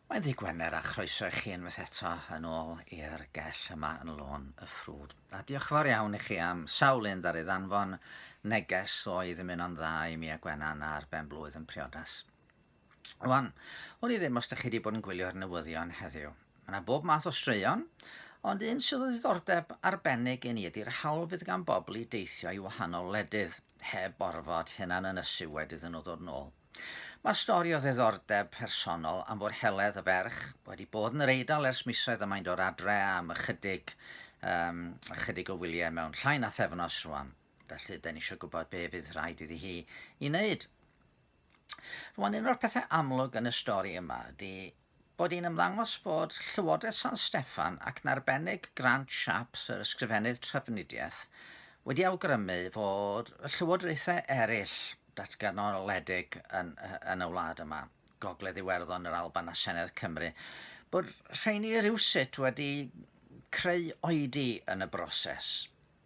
Mae'n ddydd Gwener a chroeso i chi unwaith eto yn ôl i'r gell yma yn Lôn y Ffrwd. A diolch yn fawr iawn i chi am sawl un ddaru ddanfon neges ddoe i ddymuno'n dda i mi a Gwenan ar ben blwydd yn priodas. Rwan, wn i ddim os da chi wedi bod yn gwylio'r newyddion heddiw. Mae yna bob math o straeon, ond un sydd o ddiddordeb arbennig i ni ydy'r hawl fydd gan bobl i deithio i wahanol wledydd heb orfod hunan ynysu wedi iddyn nhw ddod nôl. Mae stori o ddiddordeb personol am fod Heledd, y ferch, wedi bod yn yr Eidal ers misoedd a mae'n dod adre am ychydig, um, ychydig o wyliau mewn llai na thefnos rwan. Felly, da ni eisiau gwybod be fydd rhaid iddi hi i wneud. Rwan, un o'r pethau amlwg yn y stori yma ydy bod hi'n ymddangos fod Llywodraeth San Steffan, ac yn arbennig Grant Shapps, yr Ysgrifennydd Trafnidiaeth, wedi awgrymu fod y llywodraethau eraill datganoledig yn, yn y wlad yma, Gogledd Iwerddon, yr Alban a Senedd Cymru, bod rheini rywsut wedi creu oedi yn y broses.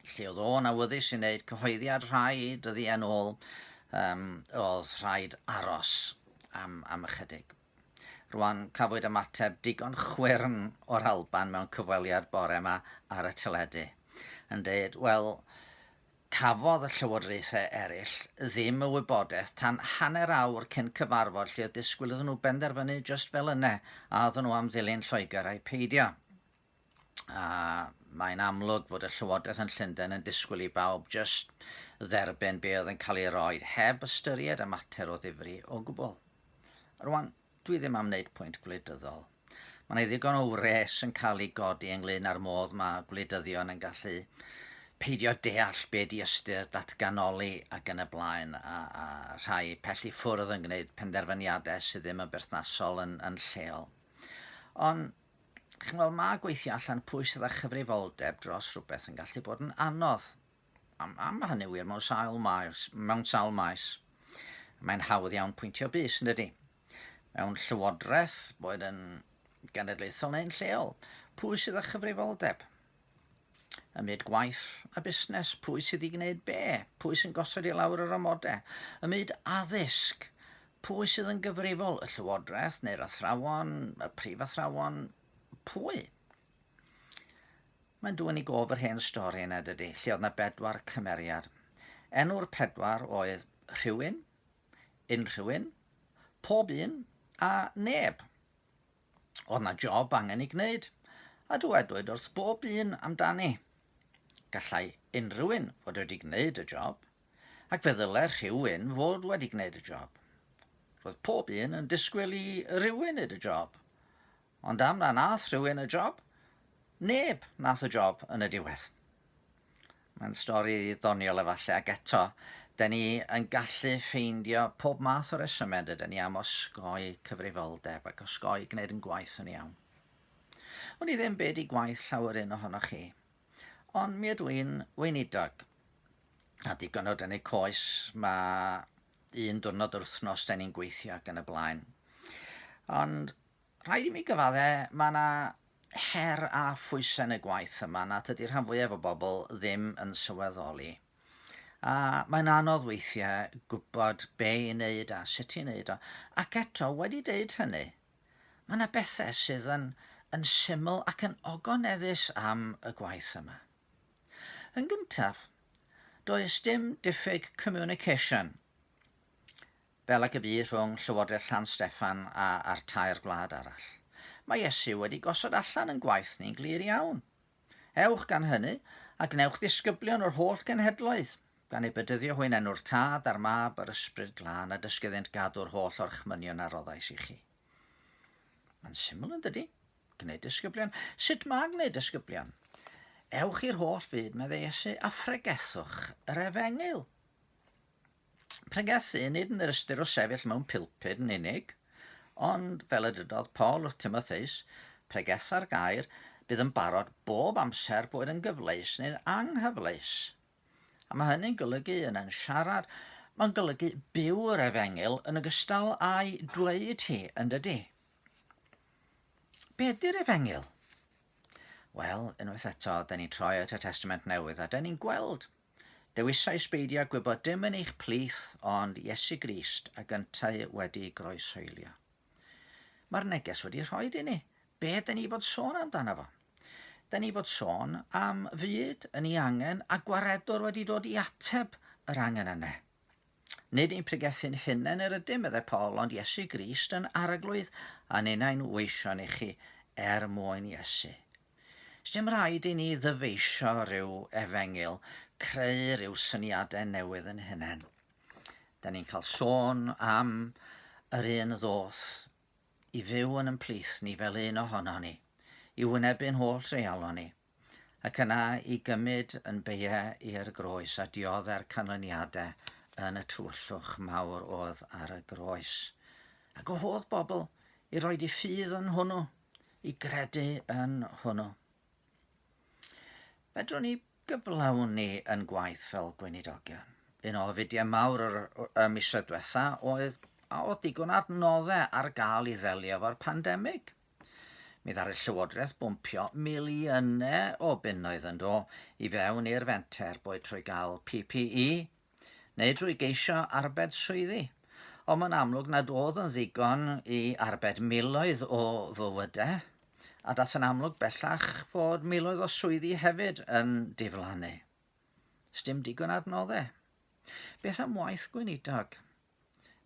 Lle oedd o'n awyddus i wneud cyhoeddiad rhai dyddiau'n ôl, um, oedd rhaid aros am, am ychydig. Rwan, cafwyd ymateb digon chwyrn o'r Alban mewn cyfweliad bore yma ar y teledu, yn deud, wel, cafodd y llywodraethau eraill ddim y wybodaeth tan hanner awr cyn cyfarfod lle oedd disgwyl iddyn nhw benderfynu jyst fel yna a oedden nhw am ddilyn Lloegr ai peidio. A mae'n amlwg fod y Llywodraeth yn Llundain yn disgwyl i bawb jyst dderbyn be oedd yn cael ei roi heb ystyried y mater o ddifri o gwbl. Rwan, dwi ddim am wneud pwynt gwleidyddol. Mae 'na ddigon o wres yn cael ei godi ynglyn â'r modd mae gwleidyddion yn gallu peidio deall be di ystyr datganoli ac yn y blaen, a, a rhai pell i ffwrdd yn gwneud penderfyniadau sydd ddim yn berthnasol yn, yn lleol. Ond Chi'n gweld, mae gweithio allan pwy sydd â chyfrifoldeb dros rhywbeth yn gallu bod yn anodd. Am, am hynny wir mewn sawl maes, mewn sawl maes. Mae'n hawdd iawn pwyntio bys, yn dydy? Mewn llywodraeth, boed yn genedlaethol neu'n lleol, pwy sydd â chyfrifoldeb? Ym myd gwaith a busnes, pwy sydd i gwneud be? Pwy sy'n gosod i lawr yr amodau? Ym myd addysg, pwy sydd yn gyfrifol? Y llywodraeth neu'r athrawon, y prifathrawon? Pwy? Mae'n dwyn i gof yr hen stori yna, dydy, lle oedd yna bedwar cymeriad. Enw'r pedwar oedd rhywun, unrhywun, pob un a neb. Oedd 'na job angen ei gwneud, a dywedwyd wrth bob un amdani. Gallai unrhywun fod wedi gwneud y job, ac fe ddylai rhywun fod wedi gwneud y job. Roedd pob un yn disgwyl i rywun wneud y job, ond am na nath rhywun y job, neb nath y job yn y diwedd. Mae'n stori ddoniol efallai, ac eto, dyn ni yn gallu ffeindio pob math o resymau, dydyn ni, am osgoi cyfrifoldeb ac osgoi gwneud yn gwaith yn iawn. Wn i ddim be di gwaith llawer un ohonoch chi, ond mi ydw i'n weinidog. A digon o dynnu coes, mae un diwrnod yr wythnos da ni'n gweithio ac yn y blaen. Ond Rhaid i mi gyfadde, mae 'na her a phwysau yn y gwaith yma nad ydy'r rhan fwyaf o bobl ddim yn sylweddoli. A mae'n anodd weithiau gwybod be i wneud a sut i wneud o. Ac eto, wedi deud hynny, mae yna bethau sydd yn, yn syml ac yn ogoneddus am y gwaith yma. Yn gyntaf, does dim diffyg communication Fel ag y bu rhwng Llywodraeth Llansteffan a a'r tair gwlad arall. Mae Iesu wedi gosod allan yn gwaith ni'n glir iawn. Ewch gan hynny, a gwnewch ddisgyblion o'r holl genhedloedd, gan eu bedyddio hwy'n enw'r Tad a'r Mab a'r Ysbryd Glân, a dysgu iddynt gadw'r holl orchmynion a roddais i chi. Mae'n syml yn dydy? Gwneud disgyblion. Sut mae gwneud disgyblion? Ewch i'r holl fyd, meddai Iesu, a phregethwch yr efengyl. Pregethu, nid yn yr ystyr o sefyll mewn pulpud yn unig, ond, fel y dydodd Paul wrth Timotheus, pregetha'r gair, bydd yn barod bob amser boed yn gyfleus neu'n anghyfleus. A mae hynny'n golygu yn yn siarad, mae'n golygu byw yr efengyl yn ogystal â'i dweud hi, yn dydy? Be ydy'r efengyl? Wel, unwaith eto, da ni'n troi at y Testament Newydd a da ni'n gweld Dewisais beidio gwybod dim yn eich plith ond Iesu Grist ag yntau wedi groeshoelio. Mae'r neges wedi rhoi i ni. Be da ni fod sôn amdano fo? Da ni fod sôn am fyd yn ei angen a gwaredwr wedi dod i ateb yr angen yna. Nid ein pregethu'n hunain yr ydym, meddai Paul, ond Iesu Grist yn arglwydd a ninnau'n weision i chi er mwyn Iesu. Sdim rhaid i ni ddyfeisio rhyw efengyl, creu rhyw syniadau newydd yn hunain. Da ni'n cael sôn am yr un ddoth i fyw yn yn plith ni fel un ohono ni, i wynebu'n holl dreialon ni, ac yna i gymryd yn beie i'r groes a diodde'r canlyniadau yn y tywyllwch mawr oedd ar y groes. A gwahodd bobl i roi di ffydd yn hwnnw, i gredu yn hwnnw. Fedrwn ni gyflawni yn gwaith fel gweinidogion. Un o ofidiau mawr yr, y misoedd diwetha oedd a oedd digon adnoddau ar gael i ddelio efo'r pandemig. Mi ddaru Llywodraeth bwmpio miliynau o bunnoedd yn do i fewn i'r fenter, boed trwy gael PPE neu drwy geisio arbed swyddi. Ond mae'n amlwg nad oedd yn ddigon i arbed miloedd o fywydau, a dath yn amlwg bellach fod miloedd o swyddi hefyd yn diflannu. Sdim digon adnoddau. Beth am waith gweinidog?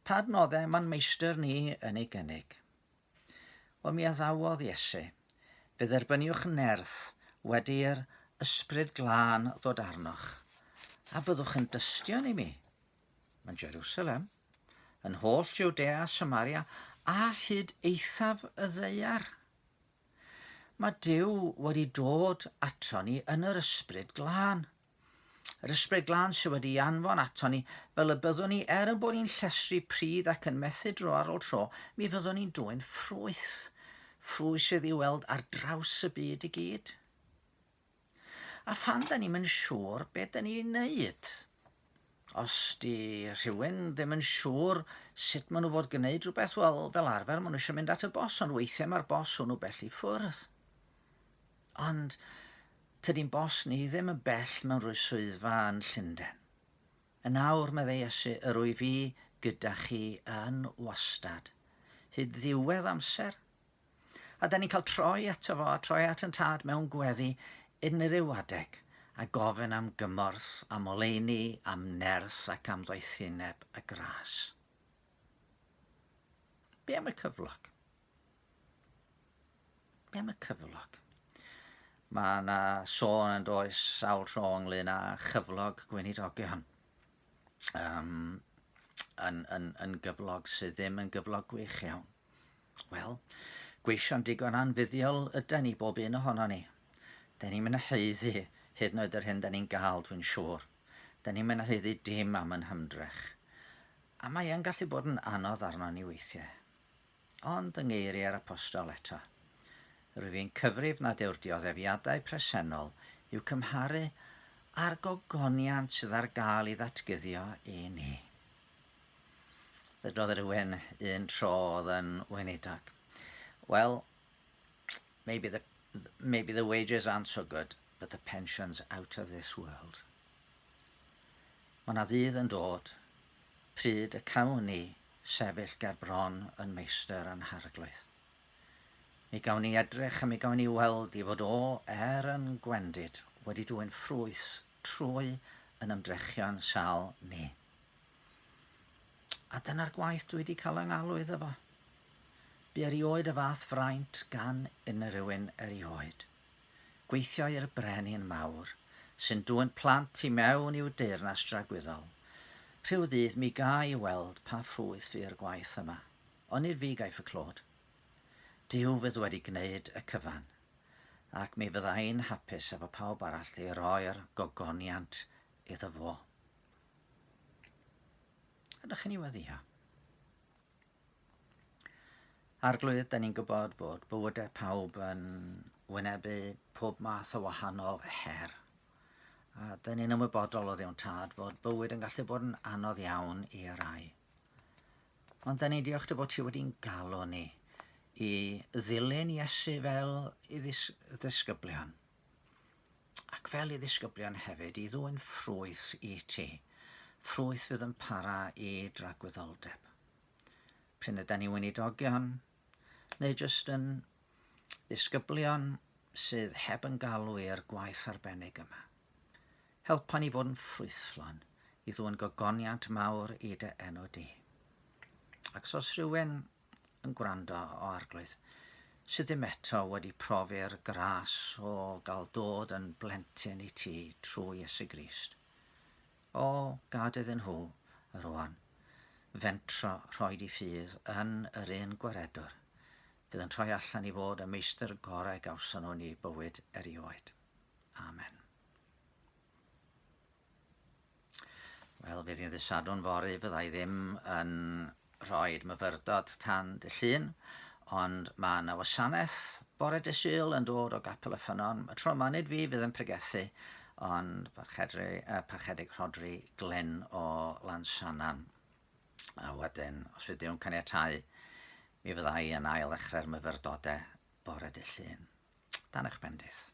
Pa adnoddau mae'n meistr ni yn ei gynnig? Wel, mi addawodd Iesu, fe dderbyniwch nerth wedi'r Ysbryd Glân ddod arnoch, a byddwch yn dystion i mi, yn Jerusalem, yn holl Jwdea, Samaria, a hyd eithaf y ddaear. Mae Duw wedi dod ato ni yn yr Ysbryd Glân. Yr Ysbryd Glân sydd wedi anfon ato ni, fel y byddwn ni, er yn bod ni'n llestri pridd ac yn methu dro ar ôl tro, mi fyddwn ni'n dwyn ffrwyth. Ffrwyth sydd i'w weld ar draws y byd i gyd. A phan da ni'm yn siŵr be da ni'n wneud, os di rhywun ddim yn siŵr sut maen nhw fod gwneud rhywbeth, wel, fel arfer maen nhw eisiau mynd at y bos, ond weithiau mae'r bos hwnnw bell i ffwrdd. Ond tydi'n bos ni ddim yn bell mewn rhyw swyddfa yn Llundain. Yn awr, meddai Iesu, yr wyf fi gyda chi yn wastad, hyd ddiwedd amser. A da ni'n cael troi ato fo a troi at yn tad mewn gweddi unrhyw adeg a gofyn am gymorth, am oleuni, am nerth ac am ddoethineb y gras. Be am y cyflog? Be am y cyflog? Mae yna sôn yn does sawl tro ynglyn â chyflog gweinidogion. Um, yn, yn, yn gyflog sydd ddim yn gyflog gwych iawn. Wel, gweision digon anfuddiol ydy ni bob un ohono ni. Da ni'n mynd haeddu hyd yn oed yr hyn da ni'n gael, dwi'n siŵr. Da ni'n mynd haeddu dim am yn hymdrech. A mae e'n gallu bod yn anodd arno ni weithiau. Ond yng ngeiriau'r Apostol eto, rwyf i'n cyfrif nad yw'r dioddefiadau presennol i'w cymharu â'r gogoniant sydd ar gael i ddatguddio i ni. Ddydodd rhywun un tro oedd yn weinidog. Well, maybe the, maybe the wages aren't so good, but the pension's out of this world. Mae yna ddydd yn dod pryd y cawn ni sefyll ger bron yn Meistr a'n Harglwydd. Mi gawn ni edrych a mi gawn ni weld i fod o, er yn gwendid, wedi dwyn ffrwyth trwy yn ymdrechion sal ni. A dyna'r gwaith dwi wedi cael yng ngalw iddo fo. Bu erioed y fath fraint gan unrhyw un erioed. Gweithio i'r brenin mawr, sy'n dwyn plant i mewn i'w deyrnas dragwyddol. Rhyw ddydd mi ga i weld pa ffrwyth fu'r gwaith yma, ond nid fi gaiff y clod. Duw fydd wedi gwneud y cyfan, ac mi fydda i'n hapus efo pawb arall i roi'r gogoniant iddo fo. Ydych chi'n ei weddïo? Arglwydd, da ni'n gwybod fod bywydau pawb yn wynebu pob math o wahanol her. A da ni'n ymwybodol o ddiwn tad fod bywyd yn gallu bod yn anodd iawn i rai. Ond da ni'n diolch dy fod ti wedi'n galw ni i ddilyn Iesu fel i ddis ddisgyblion. Ac fel i ddisgyblion hefyd i ddwyn ffrwyth i ti. Ffrwyth fydd yn para i dragwyddoldeb. Prin ydan ni weinidogion, neu jyst yn ddisgyblion sydd heb yn galw i'r gwaith arbennig yma. Helpa ni fod yn ffrwythlon i ddwyn gogoniant mawr i dy enw di. Ac os oes rhywun yn gwrando o Arglwydd, sydd ddim eto wedi profi'r gras o gael dod yn blentyn i ti trwy Iesu Grist. O, gad iddyn nhw, rwan, fentro rhoi di ffydd yn yr un gwaredwr, fydd yn troi allan i fod y meistr gorau gawson nhw yn eu bywyd erioed. Amen. Wel, fydd hi'n ddydd Sadwrn fory, fydda i ddim yn rhoi myfyrdod tan dy llun, ond mae yna wasanaeth bore dy Sul yn dod o Gapel y Ffynnon. Y tro yma, nid fi fydd yn pregethu, ond parchedri, Parchedig Rhodri Glyn o Lansannan. A wedyn, os fydd Duw'n caniatáu, mi fydda i yn ail ddechrau'r myfyrdodau bore dy llun. Dan eich bendith.